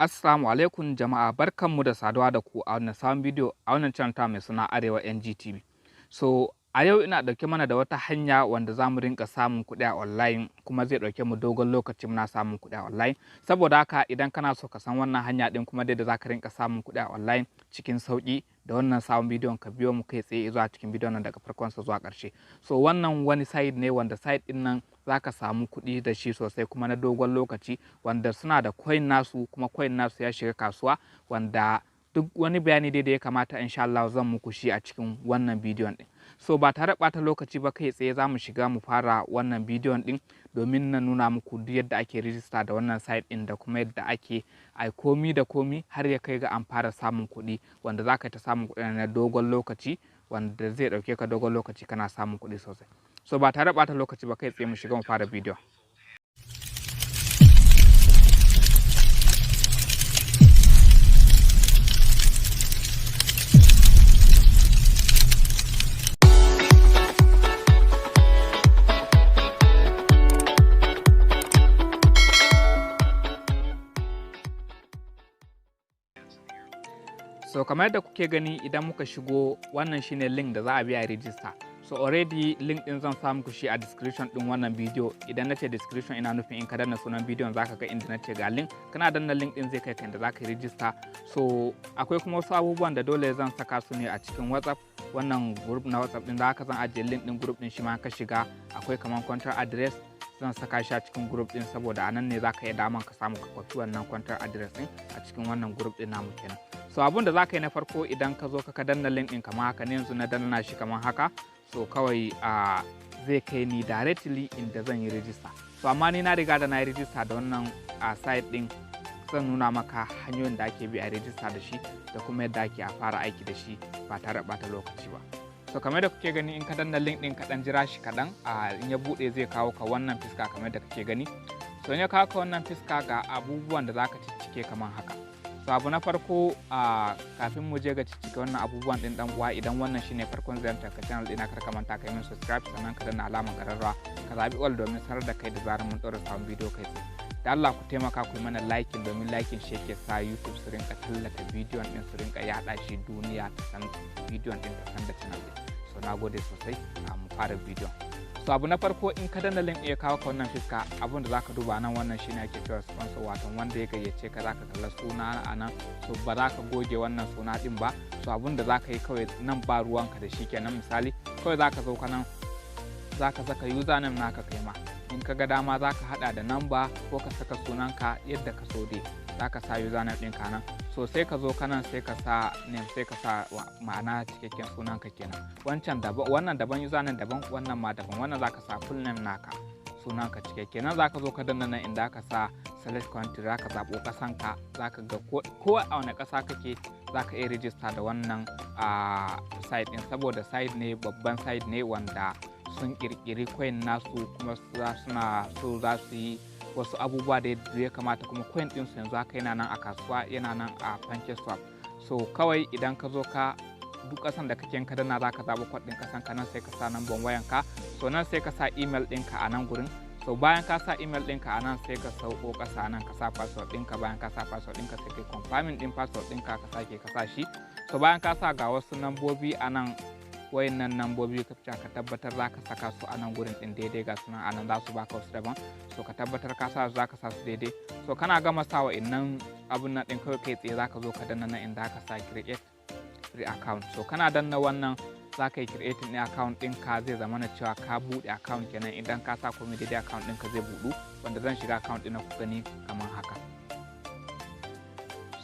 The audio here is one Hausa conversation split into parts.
Assalamu alaikum jama'a, barkanmu da saduwa da ku a wannan sabon bidiyo a wannan channel ta mai suna Arewa NGTV. So a yau ina ɗauke mana da wata hanya wanda za mu rinka samun kuɗi a online, kuma zai ɗauke mu dogon lokaci muna samun kuɗi a online. Saboda haka idan kana so ka san wannan hanya ɗin, kuma dai da za ka rinka samun kuɗi a online cikin sauƙi da wannan sabon bidiyon, ka biyo mu kai tsaye zuwa cikin bidiyon nan daga farkon sa zuwa ƙarshe. So wannan wani site ne wanda site ɗin nan za ka samu kuɗi da shi sosai, kuma na dogon lokaci, wanda suna da coin nasu, kuma coin nasu ya shiga kasuwa, wanda duk wani bayani dai da ya kamata, insha Allah zan muku shi a cikin wannan bidiyon ɗin. So ba tare ɓata lokaci ba, kai tsaye za mu shiga mu fara wannan bidiyon ɗin domin na nuna muku duk yadda ake rijista da wannan site ɗin, da kuma yadda ake ai komi da komi har ya kai ga an fara samun kuɗi, wanda za ka ta samun kuɗi na dogon lokaci, wanda zai ɗauke ka dogon lokaci kana samun kuɗi sosai. So ba tare ɓata lokaci ba, kai tsaye mu shiga mu fara bidiyon. So kamar yadda kuke gani, idan muka shigo, wannan shine link da za a bi a register. So already link din zan sa muku shi a description din wannan bidiyo. Idan nace description, ina nufin in ka danna sunan bidiyon zaka ga inda nace ga link. Kana danna link din, zai kai ka inda zaka yi register. So akwai kuma wasu abubuwan da dole zan saka su ne a cikin WhatsApp, wannan group na WhatsApp din da haka zan ajiye link din group din. Shi ma ka shiga, akwai kaman contract address, zan saka shi a cikin group din, saboda anan ne zaka iya daman ka samu ka kwafi wannan contract address din a cikin wannan group din namu kenan. So abun da zaka yi na farko, idan ka zo ka danna link din kamar haka ne, yanzu na danna shi kamar haka, so kawai a zai kai ni directly inda zan yi register. So amma ni na riga da na yi register da wannan a site din. Zan nuna maka hanyoyin da ake bi a register da shi, da kuma yadda ake a fara aiki da shi ba tare da bata lokaci ba. So kamar da kuke gani, in ka danna link din, ka dan jira shi kaɗan, a in ya buɗe zai kawo ka wannan fiska kamar da kake gani. So in ya kawo ka wannan fiska, ga abubuwan da zaka ciccike kamar haka. So abu na farko, a kafin mu je ga ciccike wannan abubuwan din, dan uwa, idan wannan shine farkon ziyartar ka channel ɗina, kar ka manta ka yi min subscribe, sannan ka danna alamar ƙararrawa, ka zabi all domin sanar da kai da zarar mun ɗora sabon bidiyo kai tsaye. Da Allah ku taimaka ku yi mana liking, domin liking shi yake sa YouTube su rinka tallata bidiyon din, su rinka yaɗa shi, duniya ta san bidiyon din, ta san da channel din. So na gode sosai. A mu fara bidiyon. So abu na farko, in ka danna link ya kawo ka wannan fiska, abun da zaka duba nan, wannan shine ake cewa sponsor, wato wanda ya gayyace ka. Zaka kalla suna a nan. So ba za ka goge wannan suna din ba. So abun da zaka yi kawai nan, ba ruwanka da shi kenan. Misali, kawai zaka zo ka nan, zaka saka username naka. Kai ma in ka ga dama zaka hada da number ko ka saka sunanka yadda ka so dai, zaka sa username ɗinka nan. So sai ka zo kanan, sai ka sa name, sai ka sa ma'ana cikakken sunanka kenan. Wancan daban, wannan daban, username daban, wannan ma daban. Wannan zaka sa full name naka, sunanka cikakke. Nan zaka zo ka danna nan inda aka sa select country, zaka zaɓo ƙasanka. Zaka ga ko a wani ƙasa kake, zaka iya register da wannan a site ɗin, saboda site ne, babban site ne wanda sun ƙirƙiri coin nasu, kuma suna so za su yi wasu abubuwa da ya kamata. Kuma coin ɗinsu yanzu haka yana nan a kasuwa, yana nan a PancakeSwap. So kawai idan ka zo ka duk ƙasan da kake, ka danna, za ka zaɓi code ɗin ƙasan ka nan, sai ka sa namban wayanka. So nan sai ka sa email ɗinka a nan gurin. So bayan ka sa email ɗinka a nan, sai ka sauko ƙasa nan, ka sa password ɗinka. Bayan ka sa password ɗinka, sai kai confirming ɗin password ɗinka, ka sake ka sa shi. So bayan ka sa, ga wasu nambobi a nan. Wayannan nambobi ka tabbatar za ka saka su a nan gurin ɗin daidai. Ga sunan a nan, za su baka wasu daban. So ka tabbatar ka sa su, za ka sa su daidai. So kana gama sa wa'innan abun nan ɗin, kawai kai tsaye za ka zo ka danna nan inda aka sa create free account. So kana danna wannan, za ka yi creating ɗin account ɗinka, zai zama na cewa ka buɗe account kenan. Idan ka sa komai daidai, account ɗinka zai buɗu, wanda zan shiga account ɗin ku gani kamar haka.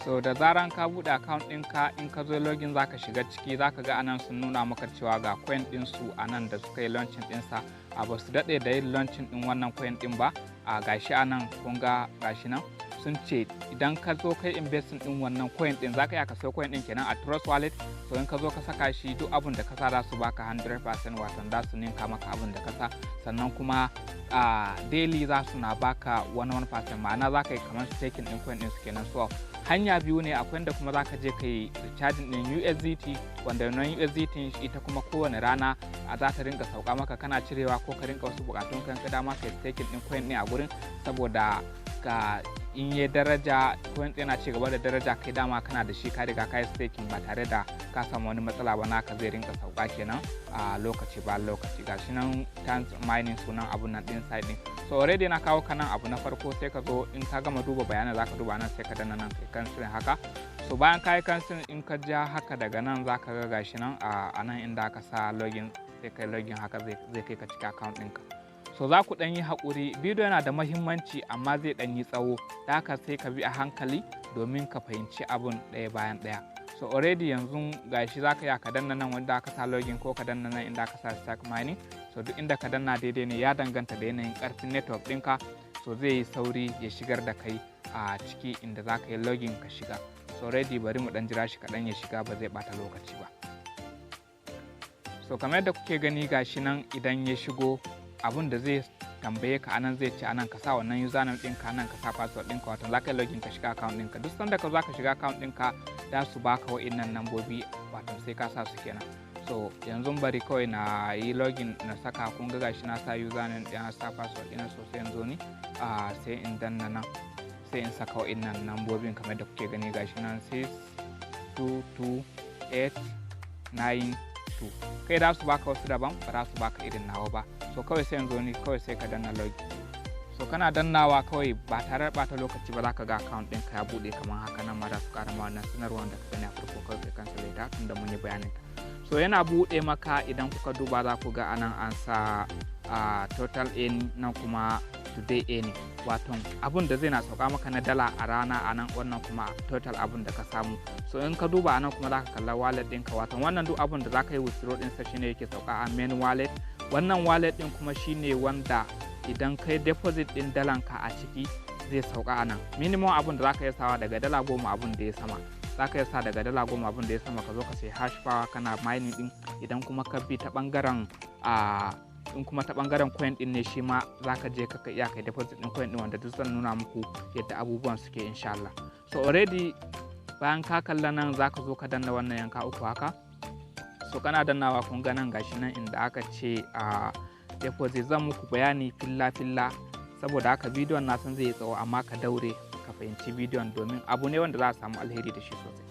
So da zaran ka buɗe account ɗinka, in ka zo login, za ka shiga ciki, za ka ga anan sun nuna maka cewa ga coin ɗinsu a nan da suka yi launching ɗinsa. A ba su daɗe da yin launching ɗin wannan coin ɗin ba. A gashi a nan, kun ga gashi nan sun ce idan ka zo kai investing ɗin wannan coin ɗin, za ka iya ka sayo coin ɗin kenan a Trust Wallet. So in ka zo ka saka shi, duk abun da ka sa za su baka 100%, wato za su ninka maka abun da ka sa. Sannan kuma a daily za su na baka 1%, ma'ana za ka yi kamar staking ɗin coin ɗin su kenan. So hanya biyu ne. Akwai da kuma za ka je ka yi recharging ɗin USDT, wanda wannan USDT ita kuma kowane rana a za ta rinka sauka maka, kana cirewa ko ka rinka wasu bukatun kan ka dama kai staking ɗin coin ɗin a gurin, saboda Ka in yi daraja, coin yana ci gaba da daraja, kai dama kana da shi, ka riga ka yi staking ba tare da ka samu wani matsala ba, naka zai rinka sauka kenan a lokaci ba lokaci. Gashi nan Times Mining sunan abun nan din site din. So already na kawo ka nan. Abu na farko, sai ka zo, in ka gama duba bayanan zaka duba nan, sai ka danna nan kai cancel haka. So bayan ka yi cancel, in ka ja haka daga nan zaka ga gashi nan a nan inda aka sa login, sai kai login haka, zai kai ka cikin account ɗinka. So za ku ɗan yi haƙuri, bidiyo yana da mahimmanci amma zai ɗan yi tsawo, da haka sai ka bi a hankali domin ka fahimci abun ɗaya bayan ɗaya. So already yanzu gashi za ka iya ka danna nan wanda aka sa login, ko ka danna nan inda aka sa start mining. So duk inda ka danna daidai ne, ya danganta da yanayin ƙarfin network ɗinka. So zai yi sauri ya shigar da kai a ciki inda za ka yi login ka shiga. So already bari mu ɗan jira shi kaɗan ya shiga, ba zai ɓata lokaci ba. So kamar yadda kuke gani, gashi nan idan ya shigo, abun da zai tambaye ka anan, zai ce anan ka sa wannan username ɗinka, nan ka sa password ɗinka, wato za ka yi login ka shiga account ɗinka. Duk sanda ka za ka shiga account ɗinka, za su baka wa'innan nambobi, wato sai ka sa su kenan. So yanzu bari kawai na yi login na saka. Kun ga gashi na sa username ɗin, na sa password ɗina. So sai yanzu ni sai in danna nan, sai in saka wa'innan nambobin kamar da kuke gani. Gashi nan 6 2 2 8 9 2. Kai za su baka wasu daban, ba za su baka irin nawa ba. So kawai sai yanzu ni kawai sai ka danna login. So kana dannawa kawai, ba tare da bata lokaci ba, za ka ga account ɗinka ya buɗe kamar haka. Nan ma za su ƙara ma wannan sanarwar da ka gani a farko, kawai kai cancel ta tunda mun yi bayanin ta. So yana buɗe maka, idan kuka duba za ku ga anan an sa total earning, nan kuma today earning, wato abun da zai na sauka maka na dala a rana a nan, wannan kuma total abun da ka samu. So in ka duba anan kuma za ka kalla wallet ɗinka, wato wannan duk abun da za ka yi withdraw ɗinsa shine yake sauka a main wallet. Wannan wallet ɗin kuma shine wanda idan kai deposit ɗin dalanka a ciki zai sauka a nan. Minimum abun da za ka yi sawa daga $10 abun da ya sama, za ka yi sa daga $10 abun da ya sama, ka zo ka sai hash power kana mining ɗin. Idan kuma ka bi ta ɓangaren a in kuma ta bangaren coin din ne, shi ma za ka je ka iya kai deposit din coin din, wanda duk zan nuna muku yadda abubuwan suke insha Allah. So already bayan ka kalla nan, za ka zo ka danna wannan yanka uku haka. So kana dannawa, kun ga nan gashi nan inda aka ce a deposit. Zan muku bayani filla filla, saboda haka bidiyon na san zai yi tsawo, amma ka daure ka fahimci bidiyon domin abu ne wanda za a samu alheri da shi sosai.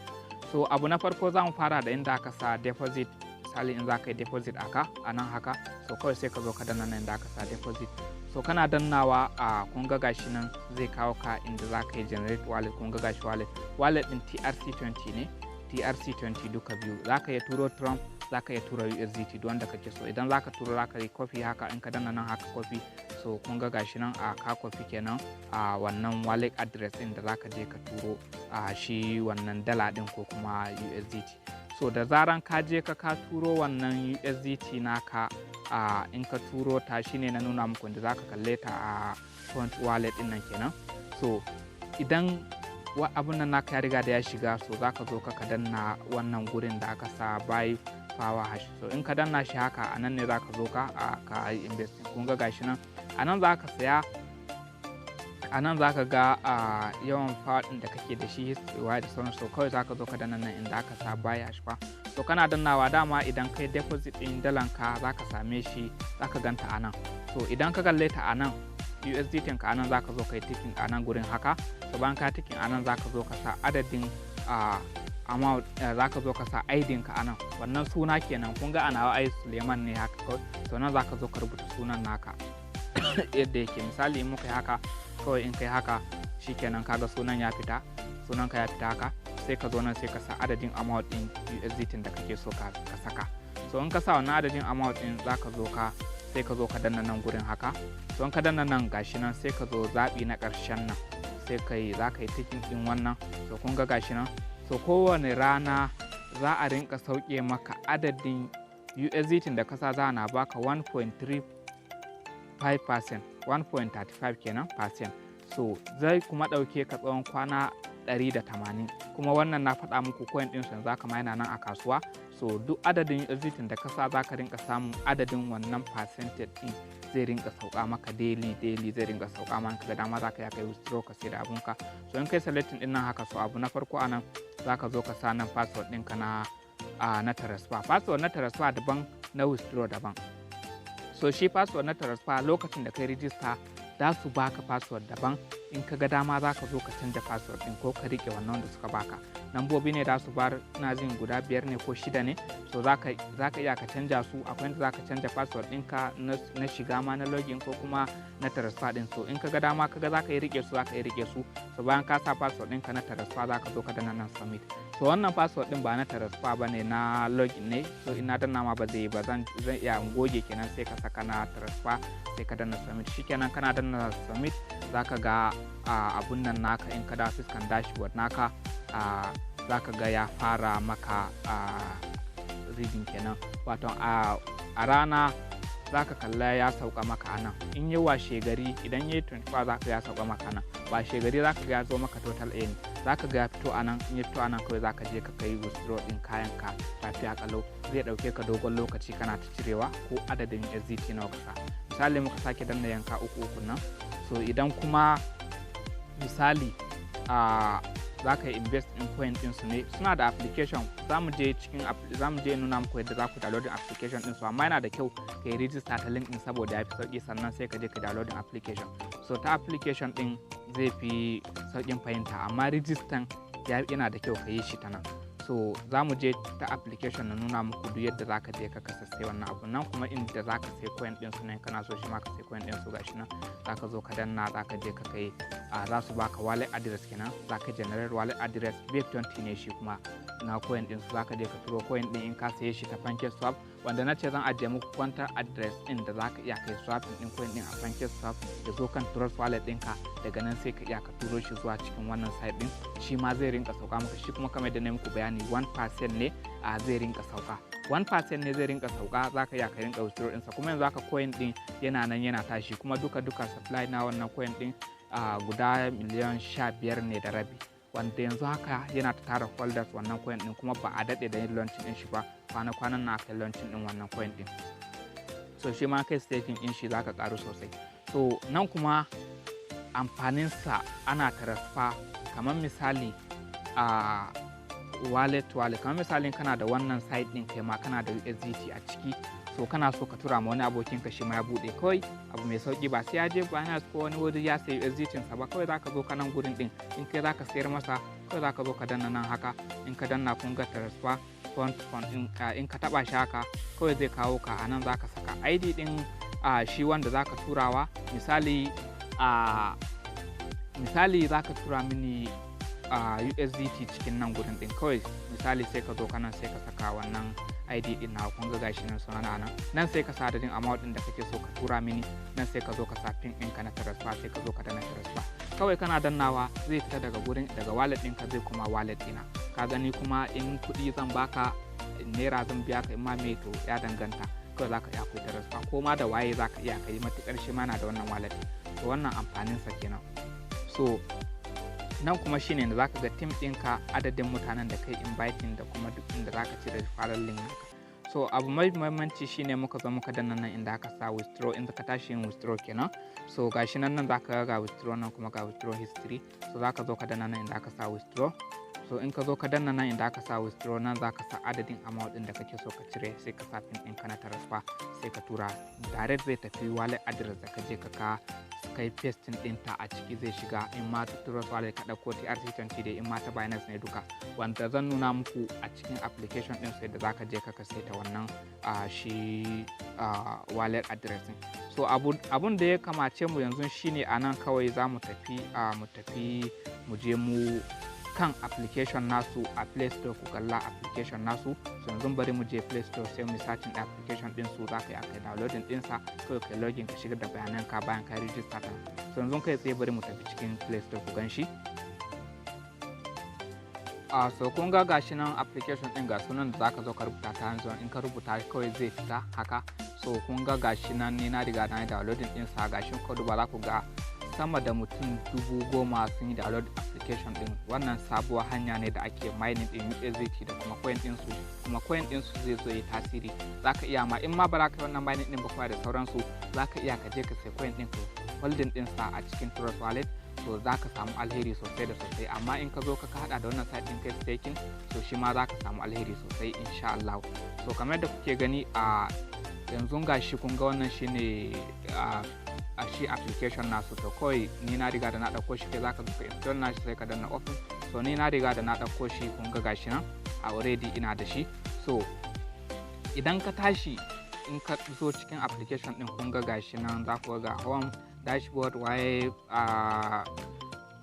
So abu na farko, za mu fara da inda aka sa deposit. Misali in za ka yi deposit aka a nan haka, so kawai sai ka zo ka danna nan da aka sa deposit. So kana dannawa a, kun ga gashi nan zai kawo ka inda za ka yi generate wallet. Kun ga gashi wallet din TRC20 ne, TRC20 duka biyu. Za ka iya turo Tron, za ka iya tura USDT, duk wanda kake so. Idan za ka turo, za ka yi copy haka. In ka danna nan haka, copy. So kun ga gashi nan a ka copy kenan a wannan wallet address din da za ka je ka turo a shi wannan dala din ko kuma USDT. So da zaran ka je ka turo wannan USDT naka, a in ka turo ta, shine na nuna muku da zaka kalle ta a front wallet din nan kenan. So idan abun nan naka ya riga da ya shiga, so zaka zo ka danna wannan gurin da aka sa buy power hash. So in ka danna shi haka, a nan ne zaka zo ka yi investing. Kun ga gashi nan, a nan zaka saya. A nan za ka ga a yawan faɗin da kake da shi, history da sauran. So kawai za ka zo ka danna nan inda aka sa buy hash fa. So kana dannawa, dama idan kai deposit ɗin dalan ka, za ka same shi, za ka ganta a nan. So idan ka kalle ta a nan, USDT ka a nan, za ka zo kai ticking a nan gurin haka. So bayan ka ticking a nan, za ka zo ka sa adadin amount, za ka zo ka sa ID ka a nan, wannan suna kenan. Kun ga ana ai Suleiman ne haka kawai. So nan za ka zo ka rubuta sunan naka yadda yake. Misali in muka yi haka kawai, in kai haka shikenan, kaga sunan ya fita, sunan ka ya fita haka. Sai ka zo nan, sai ka sa adadin amount din USDT da kake so ka saka. So in ka sa wannan adadin amount din, zaka zo ka sai ka zo ka danna nan gurin haka. So in ka danna nan, gashi nan, sai ka zo zaɓi na ƙarshen nan, sai ka yi za ka yi ticking din wannan. So kun ga gashi nan. So kowane rana za a rinka sauke maka adadin USDT da kasa, za na baka 1.35%, 1.35 kenan percent. So zai kuma ɗauke ka tsawon kwana 180. Kuma wannan na faɗa muku, coin ɗin yanzu haka ma yana nan a kasuwa. So duk adadin USDT da kasa, za ka rinka samun adadin wannan percentage ɗin, zai rinka sauka maka daily daily, zai rinka sauka maka. Ga dama za ka iya kai withdraw ka sai da abunka. So in kai selecting ɗin nan haka, so abu na farko anan, za ka zo ka sa nan password ɗinka na transfer. Password na transfer daban, na withdraw daban. So shi password na transfer, lokacin da kai register za su baka password daban. In ka ga dama za ka zo ka canza password din ko ka rike wannan da suka baka. Lambobi ne da su bar, ina jin guda biyar ne ko shida ne. So za ka iya ka canja su. Akwai inda za ka canja password ɗinka na shiga ma na login ko kuma na transfer ɗin. So in ka ga dama ka ga za ka yi rike su, za ka yi rike su. So bayan ka sa password ɗinka na transfer, za ka zo ka danna nan submit. So wannan password ɗin ba na transfer ba ne, na login ne. So ina danna ma ba zai yi ba, zan iya goge kenan. Sai ka saka na transfer, sai ka danna submit. Shikenan, kana danna submit za ka ga abun nan naka. In ka dawo fuskan dashboard naka, za ka ga ya fara maka reading kenan. Wato a rana za ka kalla ya sauka maka anan. In yi washe gari, idan yi 24, za ka ya sauka maka nan. Washe gari za ka ga ya zo maka total A ne, za ka ga ya fito anan. In ya fito anan, kawai za ka je ka kai withdraw din kayan ka lafiya kalau. Zai dauke ka dogon lokaci kana ta cirewa ko adadin SDT nawa ka sa. Misali, muka sake danna yanka uku uku nan. So idan kuma misali a za ka yi invest in coin din su ne, suna da application. Za mu je cikin, za mu je nuna muku yadda za ku download application din su, amma yana da kyau ka yi register ta link din saboda ya fi sauki, sannan sai ka je ka download application. So ta application din zai fi saukin fahimta, amma register yana da kyau ka yi shi ta nan. So za mu je ta application na nuna muku duk yadda za ka je ka sai wannan abu nan. Kuma inda za ka sai coin din su nan, kana so shi ma ka sai coin din su, gashi nan za ka zo ka danna, za ka je ka kai, za su baka wallet address kenan. Za ka generate wallet address, BEP20 ne shi kuma na coin din su. Za ka je ka turo coin din in ka saye shi ta Pancake Swap, wanda na ce zan ajiye muku contract address din da za ka iya kai swapping din coin din a Pancake Swap ya zo kan Trust Wallet ɗinka. Daga nan sai ka iya ka turo shi zuwa cikin wannan site din. Shi ma zai rinka sauka maka. Shi kuma kamar da na muku bayani, 1% ne a zai rinka sauka, 1% ne zai rinka sauka. Za ka iya ka rinka withdraw ɗinsa. Kuma yanzu haka coin din yana nan yana tashi. Kuma duka duka supply na wannan coin din guda miliyan 15.5 ne, wanda yanzu haka yana ta tara holders wannan coin din. Kuma ba a daɗe da yin launching din shi ba, kwana-kwanan na aka launching din wannan coin din. So shi ma kai staking din shi zaka karu sosai. So nan kuma amfaninsa ana transfer, kamar misali a wallet to wallet. Kamar misalin kana da wannan site din, kai ma kana da USDT a ciki, so kana so ka tura ma wani abokin ka, shi ma ya bude. Kawai abu mai sauki, ba sai ya je Binance ko wani wuri ya sayi USDT sa ba. Kawai zaka zo ka nan gurin din, in kai zaka sayar masa, kawai zaka zo ka danna nan haka. In ka danna, kun ga transfer fund fund din. In ka taba shi haka, kawai zai kawo ka a nan. Zaka saka ID din shi wanda zaka turawa. Misali zaka tura mini a USDT cikin nan gurin din, kawai misali sai ka zo kanan, sai ka saka wannan ID din na. Kun ga gashi nan sunana nan. Nan sai ka sa adadin amount din da kake so ka tura mini. Nan sai ka zo ka sa pin ɗinka na transfer, sai ka zo ka danna transfer. Kawai kana dannawa zai fita daga gurin, daga wallet ɗinka zai kuma wallet ɗina. Ka gani, kuma in kuɗi zan baka, naira zan biya ka, in ma me, to ya danganta. Kawai zaka iya kai transfer ko ma da waye zaka iya kai, matukar shi ma na da wannan wallet. To wannan amfanin sa kenan. So nan kuma shine da zaka ga team ɗinka, adadin mutanen da kai inviting da kuma duk inda zaka cire referral link naka. So abu mai muhimmanci shine muka zo muka danna nan inda aka sa withdraw, in ka tashi yin withdraw kenan. So gashi nan, nan zaka ga withdraw, nan kuma ga withdraw history. So zaka zo ka danna nan inda aka sa withdraw. So in ka zo ka danna nan inda aka sa withdraw, nan zaka sa adadin amount din da kake so ka cire, sai ka sa pin ɗinka na transfer, sai ka tura. Direct zai tafi wallet address da ka je ka kai pasting ɗinta a ciki, zai shiga. In ma ta Trust Wallet ka ɗauko TRC20 dai, in ma ta Binance ne, duka wanda zan nuna muku a cikin application ɗin, sai da zaka je ka saita wannan shi wallet address ɗin. So abun da ya kamace mu yanzu shine a nan kawai za mu tafi, mu tafi mu je mu kan application nasu a Play Store, ku kalla application nasu. So yanzu bari mu je Play Store, sai mu searching application din su. Za ka yi akai downloading ɗinsa, kawai kai login ka shigar da bayanan ka bayan ka register ta. So yanzu kai tsaye bari mu tafi cikin Play Store ku gan shi. A so kun ga gashi nan application din, ga sunan da zaka zo ka rubuta ta yanzu. In ka rubuta, kawai zai fita haka. So kun ga gashi nan, ni na riga na yi downloading din sa. Gashi ka duba, za ku ga sama da mutum 10,000 sun yi download application din. Wannan sabuwar hanya ne da ake mining din USDT da kuma coin din su. Kuma coin din su zai zo yi tasiri. Zaka iya ma, in ma ba za ka yi wannan mining din ba kuma da sauransu, zaka iya ka je ka sai coin din, ka holding din sa a cikin Trust Wallet. So za ka samu alheri sosai da sosai. Amma in ka zo ka hada da wannan site din kai staking, so shi ma za ka samu alheri sosai insha Allah. So kamar yadda kuke gani a yanzu, gashi kun ga wannan shine a a shi application nasu. To kawai ni na riga da na ɗauko shi, kai zaka zo ka install nashi, sai ka danna open. So ni na riga da na ɗauko shi, kun ga gashi nan a already ina da shi. So idan ka tashi, in ka zo cikin application din, kun ga gashi nan, za ku ga home, dashboard, waye, a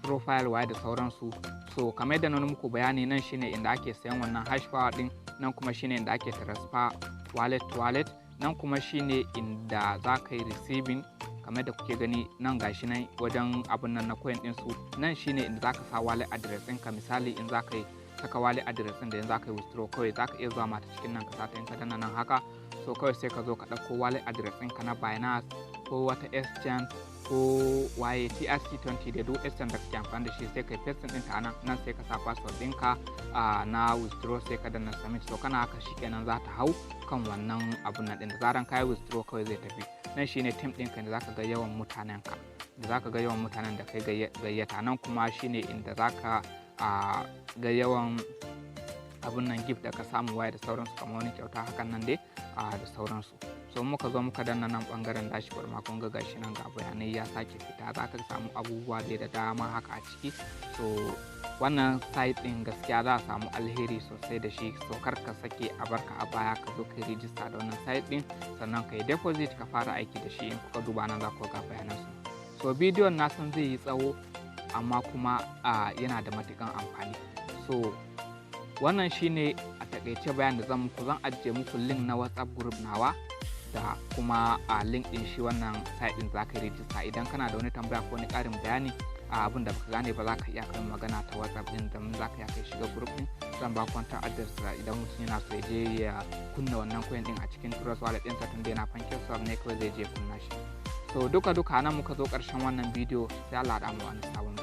profile, waye da sauransu. So kamar yadda na muku bayani, nan shine inda ake sayan wannan hash power din, nan kuma shine inda ake transfer wallet to wallet, nan kuma shine inda za ka yi receiving. Kamar da kuke gani nan, gashi nan wajen abun nan na coin ɗinsu, nan shine inda za ka sa wallet address ɗinka. Misali, in za ka yi saka wallet address ɗin da yanzu za ka yi withdraw, kawai za ka iya zuwa mata cikin nan ka sa ta. In ka danna nan haka, so kawai sai ka zo ka ɗauko wallet address ɗinka na Binance ko wata exchange ko waye, TRC20 da duk exchange da kake amfani da shi, sai kai paste ɗinta a nan. Nan sai ka sa password ɗinka na withdraw, sai ka danna submit. So kana haka, shikenan, za ta hau kan wannan abun nan ɗin. Da zaran ka yi withdraw, kawai zai tafi. Nan shine team ɗinka da zaka ga yawan mutanen ka, da zaka ga yawan mutanen da kai gayyata. Nan kuma shine inda zaka ga yawan abun nan, gift da ka samu, waye da sauransu, kamar wani kyauta hakan nan dai da sauransu. So muka zo muka danna nan bangaren dashboard ma, kun ga gashi nan, ga bayanai ya sake fita. Za ka samu abubuwa dai da dama haka a ciki. So wannan site din gaskiya za a samu alheri sosai da shi. So kar ka sake a barka a baya, ka zo ka yi rijista da wannan site din, sannan ka yi deposit, ka fara aiki da shi. In kuka duba nan, za ku ga bayanan su. So bidiyon na san zai yi tsawo, amma kuma yana da matukan amfani. So wannan shine a takaice bayan da zan muku. Zan ajiye muku link na WhatsApp group nawa da kuma a link din shi wannan site din za ka yi rijista. Idan kana da wani tambaya ko wani ƙarin bayani a abin da baka gane ba, za ka iya kai magana ta WhatsApp din da za ka iya kai shiga group din. Zan ba contact address da idan mutum yana so ya je ya kunna wannan coin din a cikin Trust Wallet ɗinsa, tunda yana PancakeSwap ne, kawai zai je kunna shi. So duka duka nan muka zo ƙarshen wannan bidiyo. Sai Allah ya mu wani sabon.